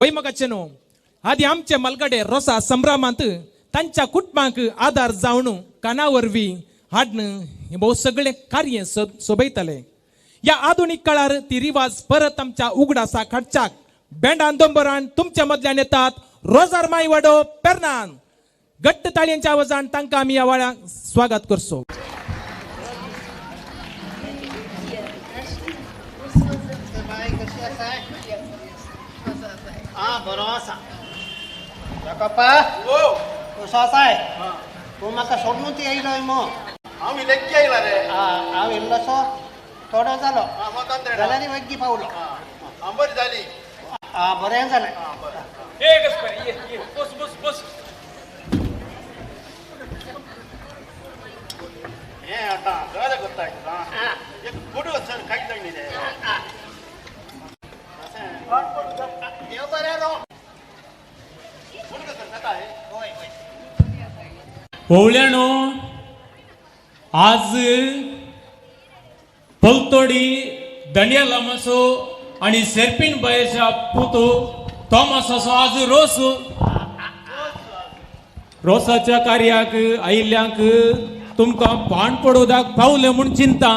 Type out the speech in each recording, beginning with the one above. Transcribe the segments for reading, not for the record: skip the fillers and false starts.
भयमगाचे न्हू आदी आमचे मलगडे रोसा संभ्रमांत तांच्या कुटुंबांक आदार जावन काना वरवीं हाडन हे भोव सगळे कार्य सोबयतले. ह्या आधुनीक काळार ती रिवाज परत आमच्या उगडासाक हाडच्याक बेंडान दोंबरान तुमच्या मदल्यान येतात रोजार माय वाडो पेरनान. घट्ट ताळयांच्या आवाजान तांकां आमी ह्या वेळार स्वागत करचो. बरो आसा जाकप्पा, कसो आसाय तूं? म्हाका सोडून ती येयलोय मो. हांव इलेक्की आयला रे. हांव इल्लोसो थोडो जालो जाल्यार वग्गी पावलो. बरी जाली. बरें जालें. बस बस बस. हें आतां गजाल करता एक फोटो सर कांय जाय रे. देव बरें रो. ओवळ्यानो आज पलतोडी दनिया लामाचो आनी सेर्पीन बायेच्या पुतो थॉमसाचो आज रोस. रोसाच्या कार्याक आयिल्ल्यांक तुमकां पाण पडोवदाक पावलें म्हूण चिंता.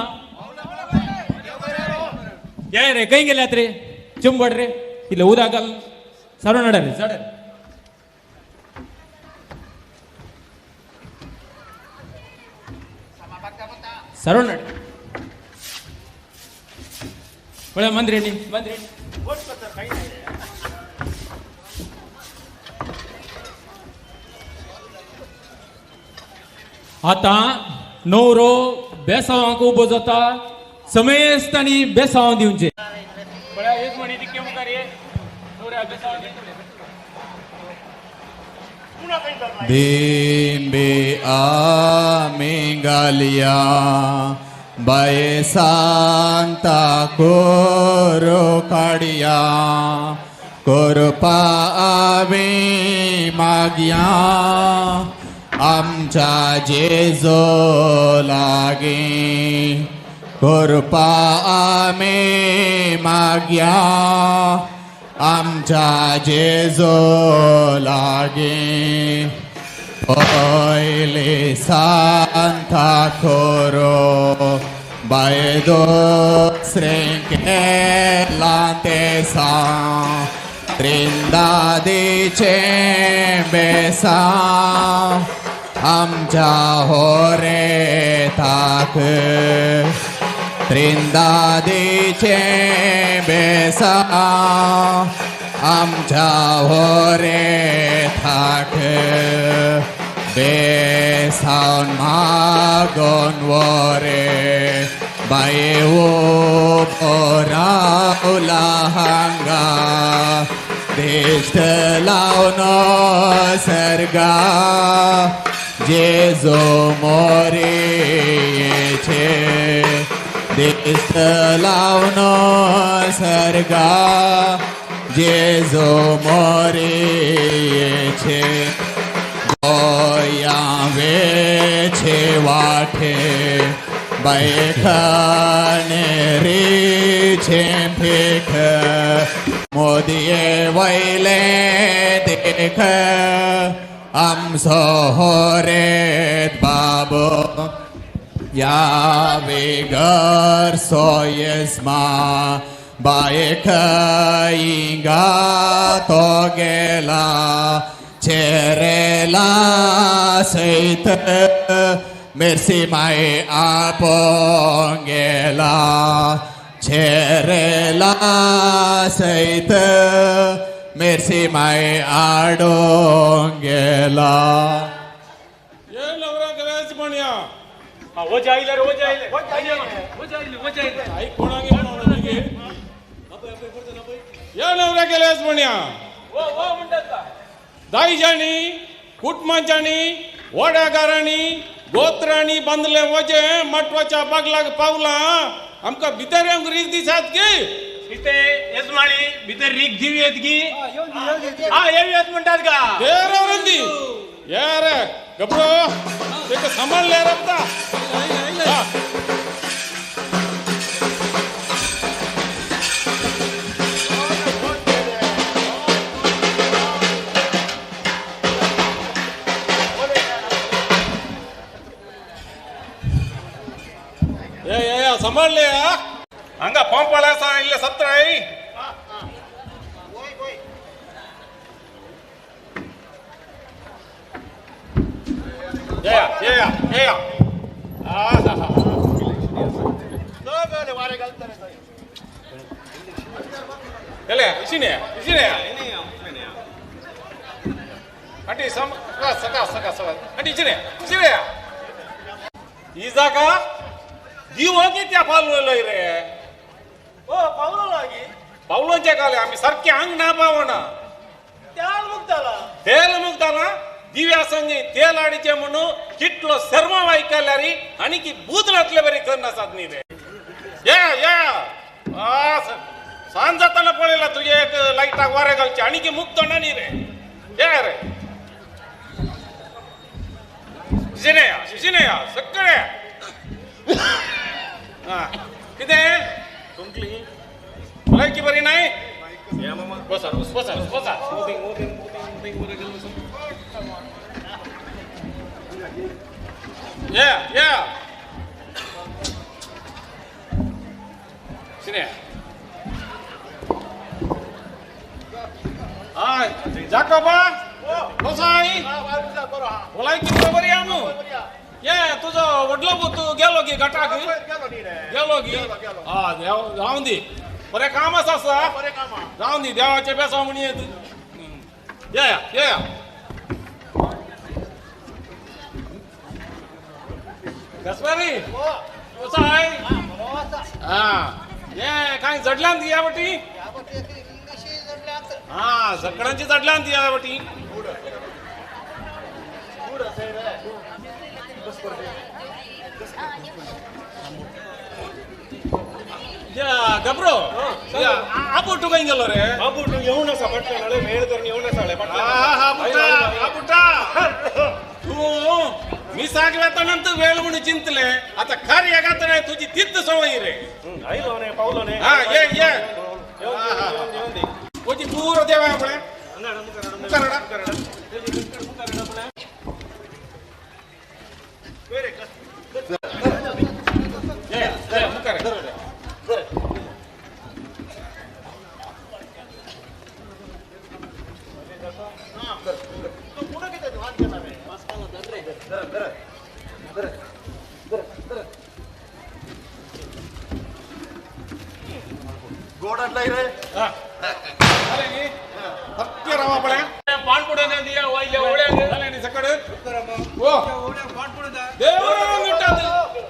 ये रे खंय गेल्यात रे चिंबड रे इल्लें उदक घाल सारून हाडा रे साडे. सारून हाड पळय मंत्रिणी मंत्रिणी. आतां न्हवरो बेसांवांक उबो जाता समेस्तांनी बेसांव दिवचें. पळय एक म्हणी तिके मुखार ये न्हवऱ्या बेसांव दिवचें. दिंबे आमी घालया बाये सांता कोरो काडया कोरपा आमी मागया आमच्या जेजो लागीं कोरपा आमी मागया आमच्या जेजो लागीं. पयले सांता खोरो बाये दुसरें केलां तें सां त्रिंदादीचें बेसांव आमच्या होरेताक त्रिंदादीचें बेसांव आमच्या होरेताक बेसावन मागोन वरे बाये उबो रावला हांगा दिश्ट लावन सर्गा जेजो मोरेचे दिश्ट लावन सर्गा जेजो मोरेचे. गोंया वेचे वाटे बैठने रीचे भेख मोदये वयले देख आमचो होरेत बाबो या बेगर सोयस्मा बाये खंयगा तो गेला चेरेला सैत मेर्सी माय आपोंग गेला चेरेला सैत मेर्सी माय आडोंग गेला. ये नवरा करायचं पण या वजा आयले रे वजा आयले वजा आयले वजा आयले. आई कोणागे म्हणून या नवरा केल्यास पण या ओ ओ म्हणटात दायजांनी कुटुंबांच्यानी वडाकारांनी गोत्रांनी बांदले वजे मटवाच्या बागलाक पावला आमकां भितर येवंक रीक दिसात की इथे येजमाणी भितर रीक दिवी येत की हा येवी म्हणटात का देरवरंदी ये रे गबरो तेका सांभाळले रे आता. ए सांभाळले हांगा पंपाळ आसा इल्ले सत्राय. या या या ही जागा दिवो कित्या पावलो रे? ओ पावलो लागी पावलोच्या काले आम्ही सारखे अंग ना पावना. तेल मुगताला तेल मुगताला दिव्या संगे तेल हाडचे म्हणून कितलो शर्मा आयकल्यार आनी की बूद नातले बरी करनासात न्ही रे. या या सांज जाताना पळयला तुजे एक लायटाक वारें घालचें आनी की मुक्त ना न्ही रे. या रे शिशिने शिशिने सगळे कितें तुमकली भलायकी बरी नाही? बसा बसा बसा. या या शिने. हाय जाकोबा कसाय भलायकी बरी आमू? ये तुजो व्हडलो पूत गेलो की गटाक गेलो की? हा जावं दी, बरें काम आसा जावं दी, देवाचें बेसांव म्हण येत. या या कसवारी कसाय? हा ये काय जडल्यान ती या वटी? हा सगळ्यांची जडल्यान ती या वटी. गबरो आबुटू खंय गेलो रे? आबुटू येवन आसा फाटल्यान मेळ करून येवन आसा. आबुटा तूं मिसाक वेतना तूं वेळ म्हणून चिंतले, आतां कार्य घातले तुजी तीच संवय रे. आयलो न्ही पावलो न्ही. हा ये ये वची पुरो देवा आपणे मुखार.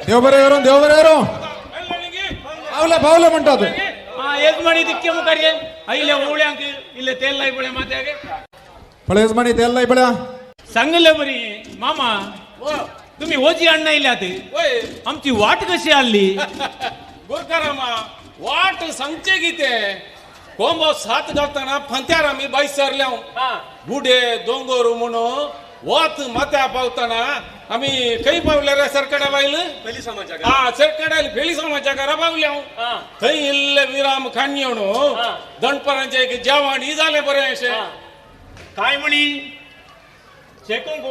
देवबरे देवबरे पावले पावले म्हणतात. येजमानी तितके मुखार ये आयले ओवळ्यांक इल्ले तेल लाय पळय माथ्याक. पळय येजमानी तेल लाय पळया. सांगले बरी मामा तुम्ही ओजी अण्णा येयल्यात, आमची वाट कशी आली? गुरकारामा वाट सांगचे कितें, कोंबो सात घालतना फांत्यार आमी बाय सरल्या गुडे दोंगर म्हणून वत माथ्या पावतना आमी खंय पावले रे? सरकडा बायल हा सरकडा फेलिसामाच्या घरा पावल्या. थंय इल्ले विराम खाण येवन दनपारांचें एक जेवण ही जालें बरें अशें. काय म्हणी शेकूंक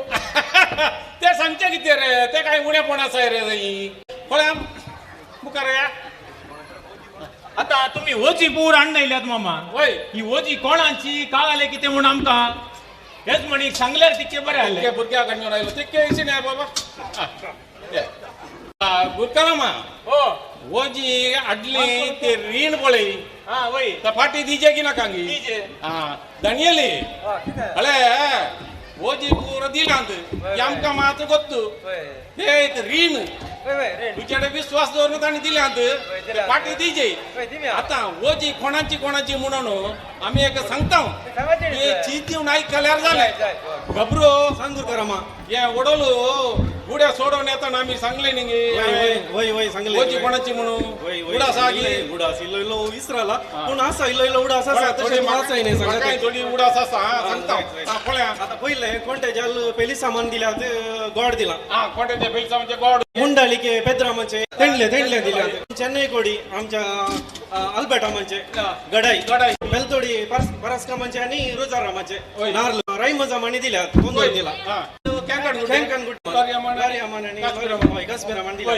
ते सांगचें कितें रे, ते काय उणेपण आसा रे थंय. पळया मुखार या. आतां तुमी ओजी पूर हाडून आयल्यात मामा, वय ही ओजी कोणाची कळालें कितें म्हूण आमकां हेच म्हणी सांगल्यार तितकें बरें जालें. भुरग्या कडल्यान आयलो तितकें अशें न्हय बाबा. गुरकारामा ओजी हाडली ते रीण पळय वय फाटी दिजे की नाका दाणयेली हळे ओजी पुरो दिलांत आमकां मात गोत्तू ते एक रीण तुझ्याकडे विश्वास दवरून तांणी दिल्यांत फाटी दिजे. आतां ओजी कोणाची कोणाची म्हणून आमी एक सांगता चीत दिवन आयकल्यार जालें. गबरो सांग गुरकारामा हे वडोलो गुड्या सोडोवन येताना आमी सांगले न्ही वय वय सांगले ओजी कोणाची म्हणून उडास आगी उडास इल्लो इल्लो विसरला पूण आसा इल्लो इल्लो उडास आसा तशें आसा न्ही सांगता थोडी उडास आसा सांगता पळया. आतां पयलें कोणते पेली सामान दिल्यात गोड दिला. हा कोणते पेली सामान गोड मुंडालिके पेद्रामाचे तेंडले तेंडले दिल्यात. चेन्नई कोडी आमच्या अल्बर्टामाचे गडाई गडाई बेलतोडी परस्कामाचे आनी रोजारामाचे नार्ल रायमजामांनी दिल्यात कोंदोय दिला. केंकन गुड्डे गस्बेरामान दिला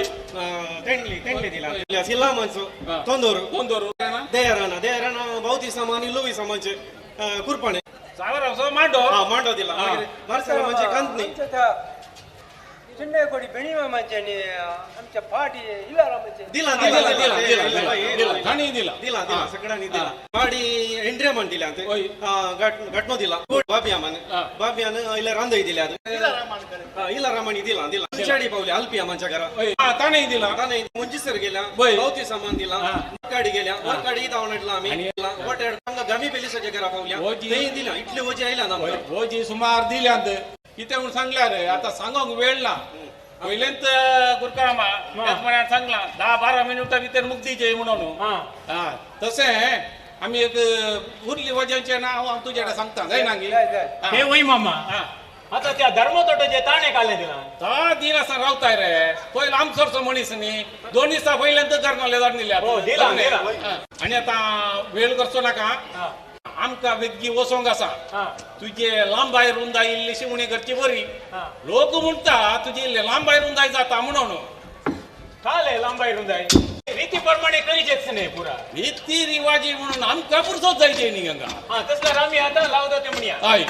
तेंडली तेंडली दिला सिल्लामांचो तोंदोर तोंदोर देयराना देयराना भौती सामान लुवी सामानचे कुरपाणे सावरासो मांडो मांडो दिला मार्सेला म्हणजे कांतनी चिन्ने कोडी बेणीमा म्हणजे आमच्या पाटी इलारा म्हणजे दिला दिला दिला दिला दिला खाणी दिला दिला दिला सगळ्यांनी दिला पाडी एंड्रिया म्हण दिल्या घटनो दिला बाबिया म्हण बाबियान इला रांदय दिल्या इला रामाणी दिला दिला चाडी पावली अल्पिया मांच्या घरा ताणे दिला ताणे मुंजीसर गेल्या भौती सामान दिला वरकाडी गेल्या वरकाडी धांवून हाडला आमी वाटेर गमी पेलिसाच्या घरा पावल्या तेय दिला इतले वजी आयला ना वजी सुमार दिल्यात कितें म्हूण सांगल्या रे आतां सांगोंक वेळ ना पयलेंच गुरकारामा म्हळ्यार सांगला 10-12 मिनुटां भितर मुक्तीचे म्हणून. तशें आमी एक उरली वजेंचें ना हांव तुजे कडेन सांगता जायना गी. हे वय मामा आतां त्या धर्मतोटाचे ताणें काडलें दिलां ता दिन आसा रावताय रे पयलो आमचो मनीस न्ही 2 दिसां पयल्यान धर्माले धाडून दिल्या. आनी आतां वेळ करचो नाका आमकां वेगळी वचोंक आसा. तुजे लांबाय रुंदाय इल्लीशी उणी करची बरी. लोक म्हणटा तुजी इल्ली लांबाय रुंदाय जाता म्हणून. काले लांबाय रुंदाय रिती प्रमाणे करीचेच न्ही पुरा रिती रिवाजी म्हणून आमकां पुरसोत जायचे न्ही हांगा. तसल्यार आमी आतां लावता ते म्हणया. हय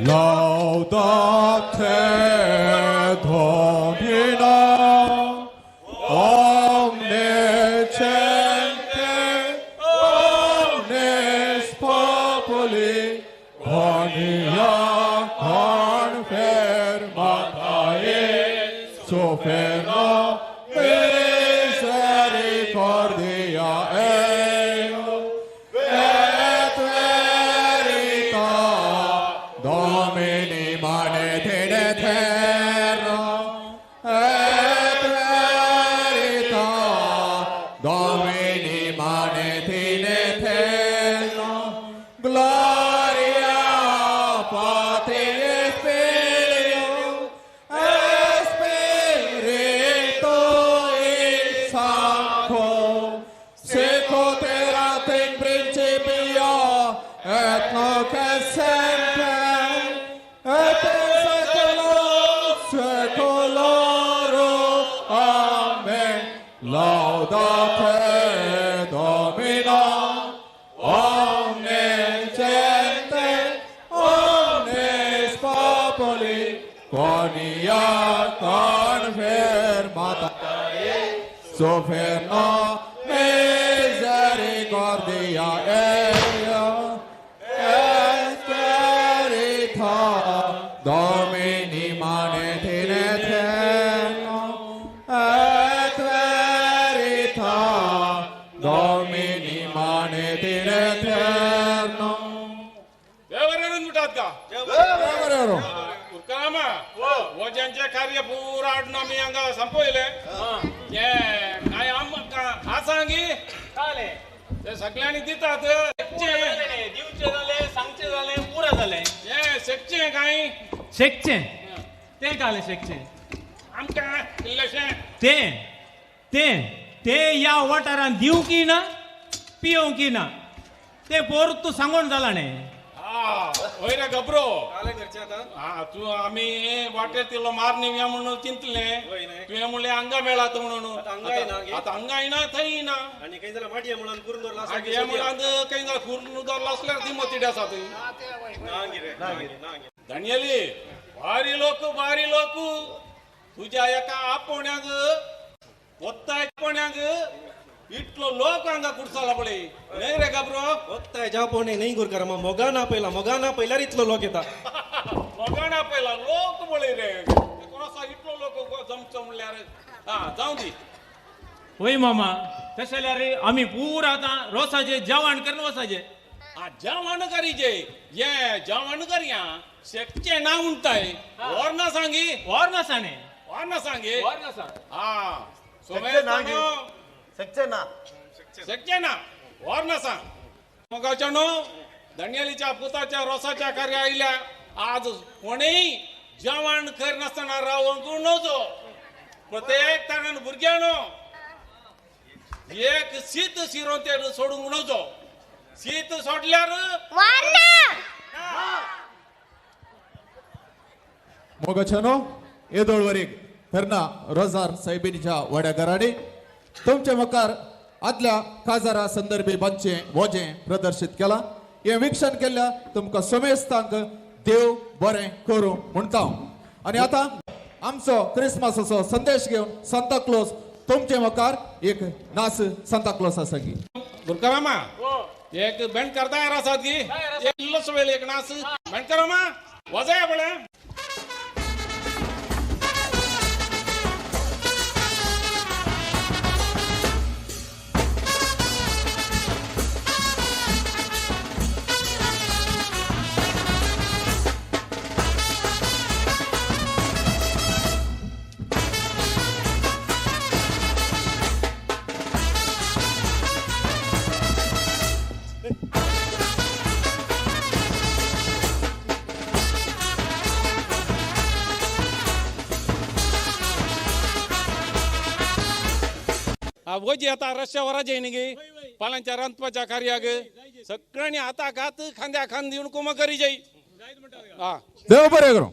Laudate Domino omne gente omnes populi Omnia confermata e superna misericordia eo et verita Domini manet in aeterno et verita Domini manet in aeterno Gloria Patri et Filio et Spiritui Sancto sicut erat in principio et nunc et semper et in saeculum saeculorum. Amen. Laudate Domino omne gente omnes populi quoniam confermata superna misericordia eo et verita Domini manet in aeterno et verita Domini manet in aeterno. देवरेरून म्हणटात का गुरकारामा वज्यांचें कार्य पुरा हाडून आमी हांगा संपयलें. हें कांय आमकां आसा गी ते सगळ्यांनी दितात. दिवचें जालें सांगचें जालें पुरा जालें. हें शेकचें कांय शेकचें तें कालें शेकचें आमकां इल्लेशें तें तें ते ह्या वाठारांत दिवंक ना पिवंक ना ते पोर तूं सांगून जालां न्ही. वय रे गबरो तूं आमी वाटेर तिलो मार न्ही म्हणून चिंतलें तुवें म्हणलें हांगा मेळात म्हणून. आतां हांगाय ना थंय ना आनी खंय जाल्यार माटये मुळान करून दवरला माटये मुळान खंय जाल्यार करून दवरला आसल्यार ती मोतिडी आसा थंय. दानियली भारी लोक भारी लोक तुज्या एका आपोवण्याक वत्ताय आपोवण्याक इतलो लोक हांगा कुडसाला पळय न्हय रे गाबरो. वत्ताय ज्या पोणे न्हय गुरकारामा मोगान आपयला मोगान आपयल्यार इतलो लोक येता. मोगान आपयला लोक पळय रे कोण आसा इतलो लोक जमचो म्हणल्यार. आं जावं दी. वय मामा तशें जाल्यार आमी पुरा आतां रोसाचें जेवण करून वचाचें. आं जेवण करीचे ये जेवण करया शेकचें ना म्हणटाय व्हर ना सांगी व्हर ना सांगे व्हर ना सांगी व्हर ना सांग. आं शकचे ना शकचे ना व्हर ना सांग. मोगाच्या न्हू दानियलीच्या पुताच्या रोसाच्या कार्य आयल्या आज कोणेय जेवण करनासतना रावंक नजो. प्रत्येक ताणान भुरग्यानो एक शीत शिरोन सोडूंक नजो. शीत सोडल्यार मोगाच्यानो येदोळवरीक तेन्ना रोजार सायबिणीच्या वाड्या घराणी तुमचे मुखार आदल्या काजारा संदर्भी बांदचें वोजें प्रदर्शीत केलां. हें विक्षण केल्ल्या तुमकां समेस्तांक देव बरें करूं म्हणटा. आनी आतां आमचो क्रिसमसाचो संदेश घेवन सांता क्लॉज तुमचे मुखार एक नाच सांता क्लॉसा संगी. गुरकरामा एक बेंडकर तयार आसात की इल्लोसो वेळ एक नाच बेंडकरामा वजया पळय. वजी आता रस्त्यावर जाई गे पालांच्या रांदपाच्या कार्याक सगळ्यांनी हाता खात खांद्या खांद दिवन कुमक करी जाई. देव बरें करूं.